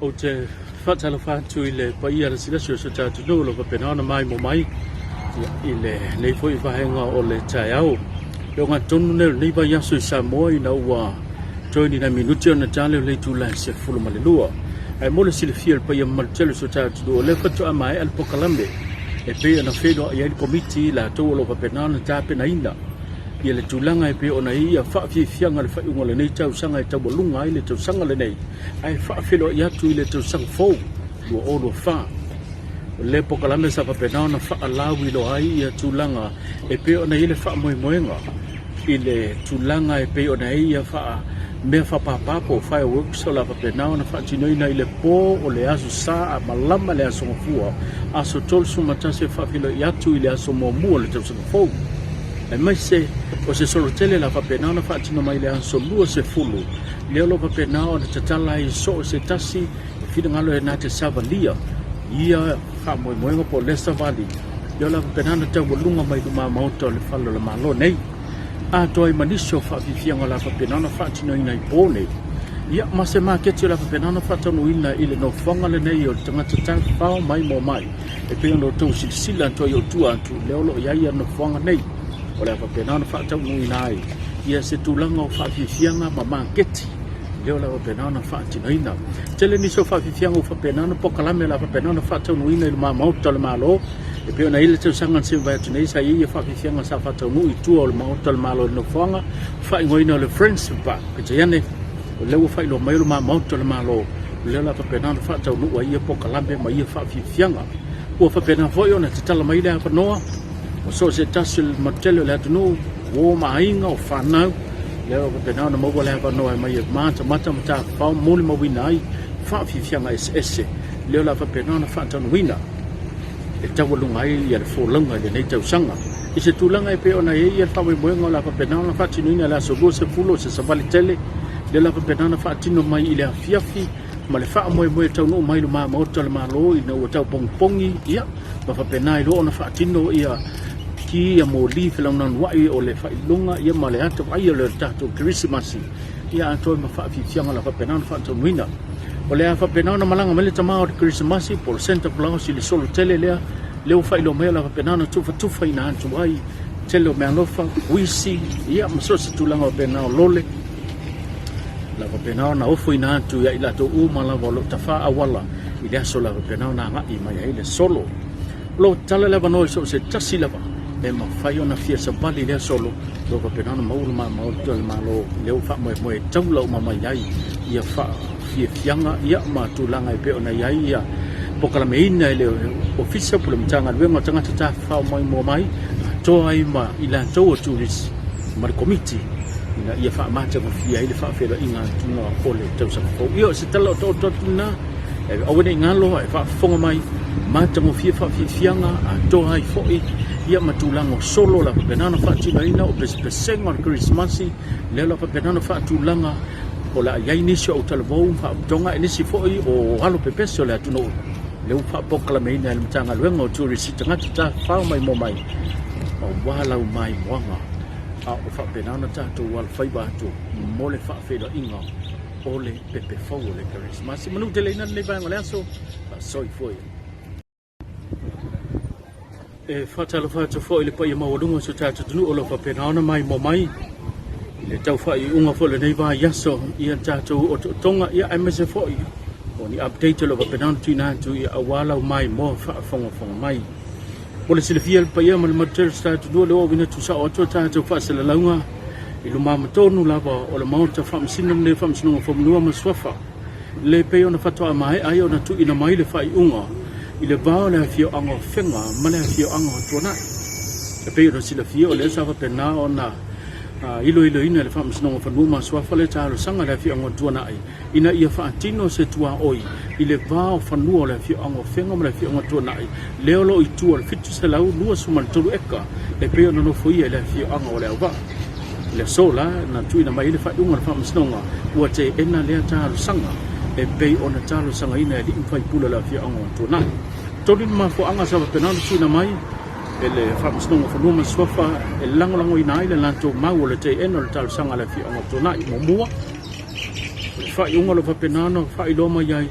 Ou te faatalofa atu i le paia lasilasi o si o tatou atunuu o lo o faapena ona maimoa mai i lenei foi vaega o le taeao. Le ogatotonu lenei o lenei vaiaso i Samoa ina ua toe ni nai minute ona tale o le itula e 12. Ae mo le silafia e le paia mamalu tele o si o tatou atunuu, o lea faatoa maea le polokalame e pei ona feiloai ai le Komiti i latou o lo o faapena ona tapenaina ia le tulaga e pei ona i ai ia faafiafiaga i le faaiuga o lenei tausaga e taualuga ai le tausaga lenei ae faafeiloai atu i le tausaga fou 2024. O le polokalame sa faapena ona faalauiloa ai ia tulaga e pei ona i ai le faamoemoega i le tulaga e pei ona i ai ia faa mea faapapa po o fireworks o le a faapena ona faatinoina i le po o le Aso Sa a malama le Aso Gafua, aso 31 e faafeiloai atu i le aso muamua o le tausaga fou. Aemaise o se solo tele o le a faapena ona faatino mai i le aso 20, lea o lo o faapena ona tatala ai so o se tasi e finagalo e na te savalia ia faamoemoega po o lea savali, lea o le a faapena ona taualuga mai luma maota o le fale o le Malo nei. Atoa ai ma nisi o faafiafiaga o le a faapena ona faatinoina i po nei, ia ma se maketi o le a faapena ona faataunuuina i le nofoaga lenei o le tagata tafafao maimoa mai e pei ona outou silasila atu ai o tua atu lea o lo o i ai ia nofoaga nei o le a faapena ona faataunuuina ai ia se tulaga o faafiafiaga ma maketi lea o le a faapena ona faatinoina. Tele nisi o faafiafiaga ua faapena ona polokalame o le a faapena ona faataunuuina i luma maota o le Malo e pei ona i ai le tausaga na se i mavae atu nei sa i ai ia faafiafiaga sa faataunuu i tua o le maota o le Malo i le nofoaga faaigoaina o le Friendship Park. Peitai ane o lea ua faailoa mai o luma maota o le Malo o lea o le a faapena ona faataunuu ai ia polokalame ma ia faafiafiaga. Ua faapena foi ona tatala mai le avanoa o so o se tasi o le matele o le atunuu, uo ma aiga, o fanau, lea ua faapena ona maua le avanoa e mai e matamata ma tafafao molimauina ai faafiafiaga eseese lea o le a faapena ona faataunuuina e taualuga ai ia le folauga i lenei tausaga. I se tulaga e pei ona i ai le faamoemoega o le a faapena ona faatinoina i le aso 20 o se savali tele, lea o le a faapena ona faatino mai i le afiafi ma le faamoemoe e taunuu mai i luma maota o le Malo ina ua tau pogipogi, ia, ma faapena ai loa ona faatino ia ki ia moli felaunanuai o le faailoga ia ma le ata vaaia o le tatou Kerisimasi ia atoa ma faafiafiaga o le a faapena ona faataunuuina. O le a faapena ona malaga mai le tama o le Kerisimasi po o le Santa Claus i le solo tele lea, lea ua faailoa mai o le a faapena ona tufatufaina atu ai tele o meaalofa, uisi, ia ma so o se tulaga faapena o lole. O le a faapena ona ofoina atu ia i latou uma lava o lo o tafā auala i le aso o le a faapena ona agai mai ai le solo. O lo o tatala le avanoa i so o se tasi lava e mafai ona fia savali i lea solo, o lo o faapena ona maua le maota o le Malo lea ua faamoemoe e taula uma mai ai ia faafiafiaga ia ma tulaga e pei ona i ai ia polokalameina e le Ofisa po o le Matagaluega o Tagata Tafafao Maimoa Mai atoa ai ma i latou o turisi ma le Komiti ina ia faamatagofie ai le faafeiloaiga atuga o le tausaga fou. Ia, o se tala otooto atu lena, e aua ne i galo ae faafofoga mai, matagofie faafiafiaga atoa ai foi ia ma tulaga o solo o le a faapena ona faatinoina, o pesepesega o le Kerisimasi, lea o le a faapena ona faatulaga o le a i ai nisi o autalavou ma faautoga, ae nisi foi o alo pepese o le atunuu, lea ua faapolokalameina e le Matagaluega o Turisi tagata tafafao maimoa mai aua lau maimoaga a o faapena ona tatou alofaiva atu mo le faafeiloaiga o le pepe fou o le Kerisimasi. Manu tele ina lenei vaega o le aso. Soifua ia. E faatalofa atu foi i le paia maualuga o si o tatou atunuu o lo o faapena ona maimoa mai i le tau faaiuga foi o lenei vaiaso ia tatou otootoga ia aemaise foi o ni update o lo o faapena ona tuuina atu ia aua lau maimoa faafogafoga mai. Mo le silafia e le paia ma le mamalu tele o si o tatou atunuu, o lea ua auina tuusao atu a tatou faasalalauga i luma tonu lava o le Maota Faamasino lenei o Faamasinoga o Fanua ma Suafa, le pei ona faatoa maea ai ona tuuina mai le faaiuga i le va o le afioaga o Fega ma le afioaga o Tuanai. E pei ona silafia o lea sa faapena ona iloiloina e le Faamasinoga o Fanua ma Suafa le talosaga a le afioaga o Tuanai ina ia faatino se tuaoi i le va o fanua o le afioaga o Afega ma le afioaga o Tuanai, lea o lo o i tua o le 723 eka e pei ona nofoia e le afioaga o Leauvaa. I le aso la na tuuina mai ai le faaiuga a le Faamasinoga, ua teena lea talosaga e pei ona talosagaina e alii ma faipule o le afioaga o Tuanai. Tolu ni mafuaaga sa faapena ona tuuina mai e le Faamasinoga o Fanua ma Suafa e lagolagoina ai le latou mau o le teena o le talosaga a le afioaga o Tuanai. Muamua, O le faaiuga o lo o faapena ona faailoa mai ai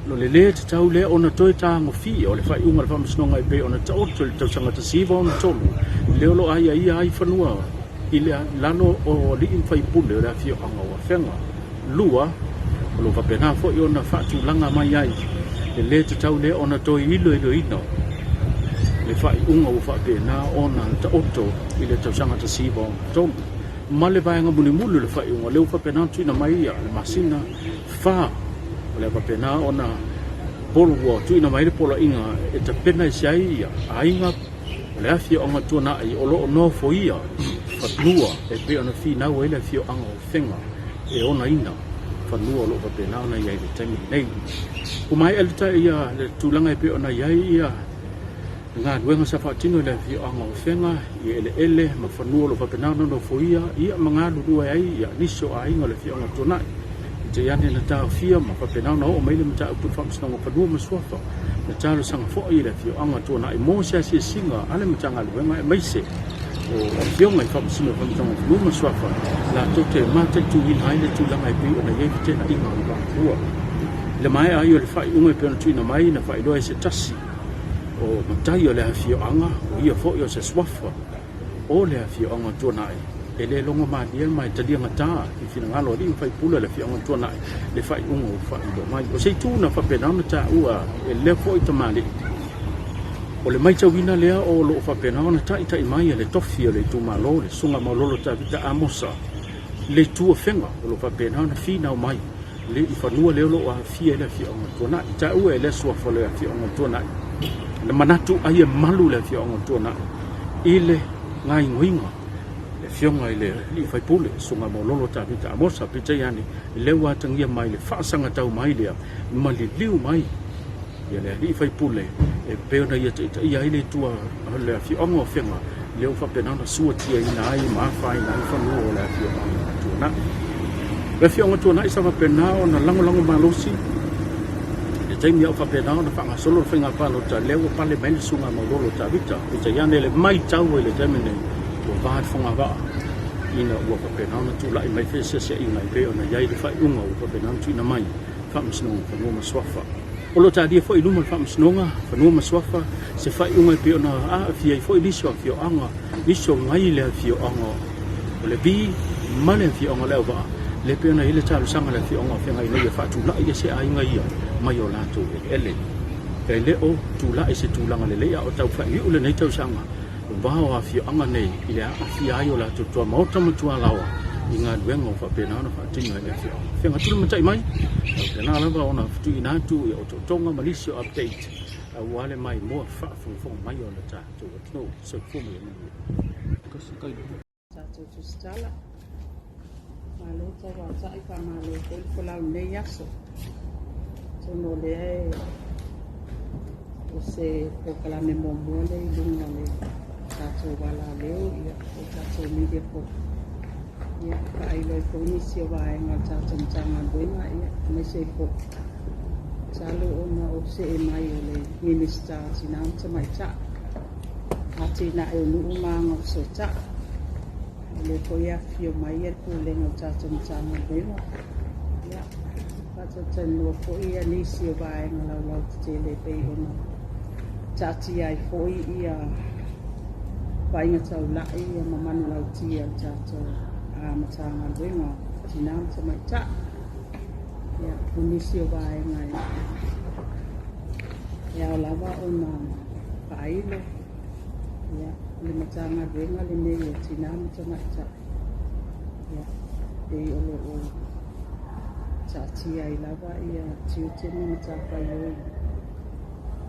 O le lē tatau lea ona toe tagofia o le faaiuga a le Faamasinoga e pei ona taoto i le tausaga 1963, lea o lo o aiaia ai fanua i le lalo o alii ma faipule o le afioaga o Afega. 2, o lo o faapena foi ona faatulaga mai ai le lē tatau lea ona toe iloiloina le faaiuga ua faapena ona taoto i le tausaga 1963. Ma le vaega mulimuli o le faaiuga lea ua faapena ona tuuina mai ia le masina 4, o le a faapena ona polo ua tuuina mai le poloaiga e tapena ese ai ia aiga o le afioaga Tuanai o lo o nofoia fanua e pei ona finau ai le afioaga o Afega e onaina fanua o lo o faapena ona i ai i le taimi lenei. Ua maea le tulaga e pei ona i ai ia galuega sa faatino i le afioaga o Afega i eleele ma fanua o lo o faapena ona nofoia ia ma galulue ai ia nisi o aiga o le afioaga o Tuanai. Peitai ane na taofia ma faapena ona oo mai le mataupu i le Faamasinoga o Fanua ma Suafa na talosaga foi i le afioaga o Tuanai mo se asiasiga a le Matagaluega aemaise o afioga i Faamasino o Faamasinoga o Fanua ma Suafa latou te mataituina ai le tulaga e pei ona i ai fetenaiga o le vaavaalua. I le maea ai o le faaiuga e pei ona tuuina mai na faailoa e se tasi o matai o le afioaga, o ia foi o se suafa o le afioaga o Tuanai, e le logo malie ma e taliagata i finagalo o alii ma faipule o le afioaga o Tuanai le faaiuga ua faailoa mai. O se itu na faapena ona taua e lea foi tamalii, o le matauina lea o lo o faapena ona taitai mai e le tofi o le itumalo, le Susuga Maulolo Tavita Amosa, le itu Afega o lo o faapena ona finau mai le i fanua lea o lo o aafia ai le afioaga o Tuanai. Taua e lea suafa o le afioaga o Tuanai, na manatu ai e malu le afioaga o Tuanai i le gaoioiga le afioga i le alii faipule, Susuga Maulolo Tavita Amosa. Peitai ane, lea ua atagia mai le faasagatau mai lea ma liliu mai ia le alii faipule e pei ona ia taitaia ai le itu a le afioaga o Afega, lea ua faapena ona suatiaina ai ma afaina ai fanua o le afioaga o Tuanai. O le afioaga o Tuanai sa faapena ona lagolago malosi i le taimi a o faapena ona faagasolo le faiga palota, lea ua pale mai le Susuga Maulolo Tavita. Peitai ane le matau ai i le taimi nei, ua va le fogavaa ina ua faapena ona tulai mai feeseeseaiga e pei ona i ai le faaiuga ua faapena ona tuuina mai Faamasinoga o Fanua ma Suafa. O lo o talia foi i luma o le Faamasinoga Fanua ma Suafa se faaiuga e pei ona aafia ai foi nisi o afioaga, nisi o ngai le afioaga o Levi ma le afioaga o Leauvaa, lea e pei ona i ai le talosaga a le afioaga o Feagai ina ia faatulai ese aiga ia mai o latou eleele. E le o tulai se tulaga lelei a o tau faaiuiu lenei tausaga va o afioaga nei i le aafia ai o latou tuamaota ma tualaoa i galuega ua faapena ona faatino e le afioaga. Feaga tuli matai mai, faapena lava ona tuuina atu i otootoga ma nisi o update aua le maimoa faafogafoga mai o le tatou atunuu. Soifua ma ia manuia. Tatou tusitala. Malo tauatai, faamalo foi le folau i lenei aso. Atonu o lea e o se polokalame muamua lea i luga o le tatou alaleo, ia, o tatou media foi. Ia, faailoa ai foi nisi o vaega o le tatou Matagaluega, ia, aemaise ai foi masalo ona o see mai o le Minisita o Tina ma Tamaitai, Atinae o Nuu ma Agafesootai. O lea foi e afifio mai le Pulega o le tatou Matagaluega. Ia, faatalatalanoa foi nisi o vaega laulautetele e pei ona taatia ai foi ia vaaiga taulai ma manulauti a le tatou Matagaluega o Tina ma Tamaitai. Ia, o nisi o vaega e ao lava ona faailo, ia, o le Matagaluega lenei o Tina ma Tamaitai, ia, pei o lo o taatia ai lava ia tiute ma matafaioi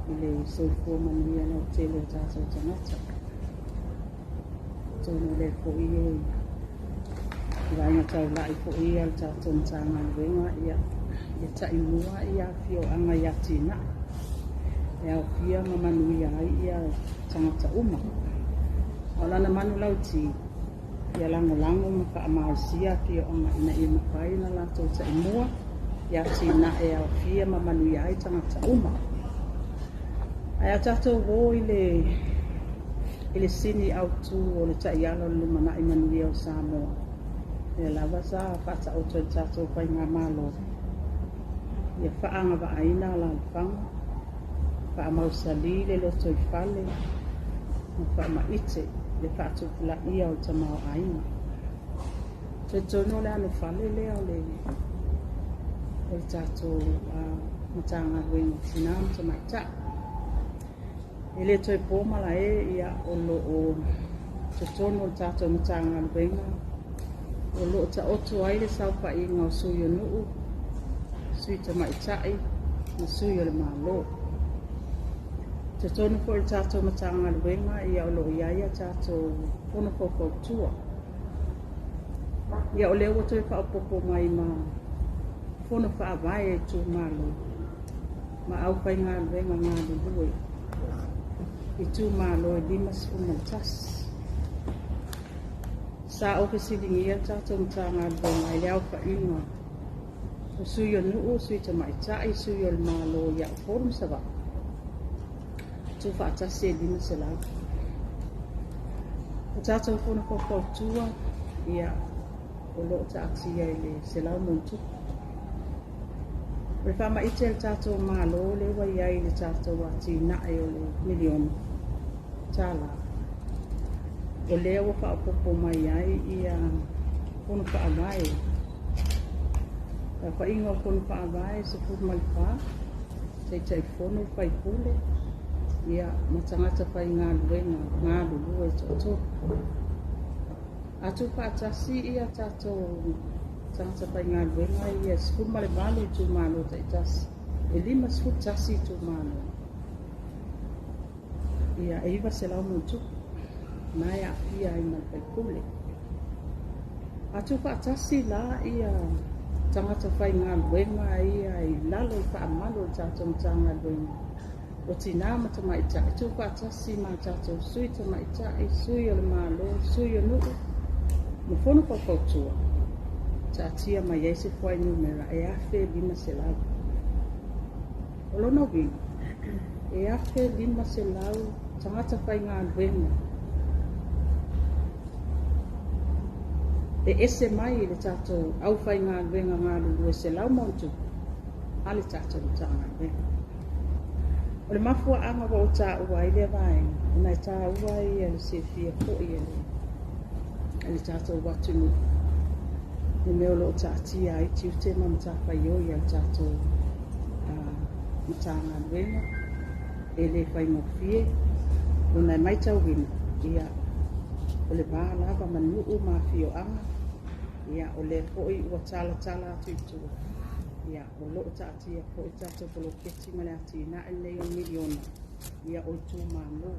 i le soifua manuia lautele o tatou tagata. Atonu o lea foi e vaaiga taulai foi ia le tatou Matagaluega, ia, ia taimua ia afioaga i atinae e aofia ma manuia ai ia tagata uma. A o lana manulauti, ia lagolago ma faamalosia afioaga ina ia mafai ona latou taimua i atinae e aofia ma manuia ai tagata uma. Ae a tatou o i le i le sini autu o le taiala o le lumanai manuia o Samoa, lea lava sa faataoto e le tatou faigamalo. Ia faaagavaaina alaalafaga, faamausali le lotoifale ma faamaite le faatupulaia o le tamaoaiga. Talitonu o le anofale lea o le tatou Matagaluega o Tina ma Tamaitai. E le toe po malae, ia, o lo o totonu o le tatou Matagaluega o lo o taoto ai le saofaiga o sui o nuu, sui tamaitai ma sui o le Malo. Totonu foi o le tatou Matagaluega, ia, o lo o i ai a tatou fono faufautua. Ia, o lea ua toe faaopoopo mai ma fono faavae a itumalo ma aufaigaluega galulue itumalo e 51. Sa ou fesiligia le tatou Matagaluega i le aofaiga o sui o nuu, sui tamaitai, sui o le Malo ia Upolu ma Savaii, tuufaatasi e 500. O tatou fono faufautua, ia, o lo o taatia i le 100+. O le faamaite a le tatou Malo lea ua i ai i le tatou atinae o le miliona tala, o lea ua faaopoopo mai ai ia fono faavae. Aofaiga o fono faavae 14, Taitaifono, faipule, ia, ma tagata faigaluega galulue toatolu. A tuufaatasi ia tatou tagata faigaluega ia 18 itumalo taitasi, e 51 itumalo, ia, e 900+ na e aafia ai ma le faipule. A tuufaatasi la ia tagata faigaluega ia i lalo o le faamalu o le tatou Matagaluega o Tina ma Tamaitai, tuufaatasi ma tatou sui tamaitai, sui o le Malo, sui o nuu ma fono faufautua, taatia mai ai se fuainumera e 1,500. O lona uiga, e 1,500 tagata faigaluega e ese mai i le tatou aufaigaluega galulue 100+ a le tatou Matagaluega. O le mafuaaga ua ou taua ai lea vaega, ona e taua ia le silafia foi e le tatou atunuu le mea o lo o taatia ai tiute ma matafaioi a le tatou Matagaluega. E le faigofie ona e matauina, ia, o le va lava ma nuu ma afioaga, ia, o lea foi ua talatala atu i tua, ia, o lo o taatia foi le tatou poloketi ma le atinae lenei o le miliona, ia, o itumalo.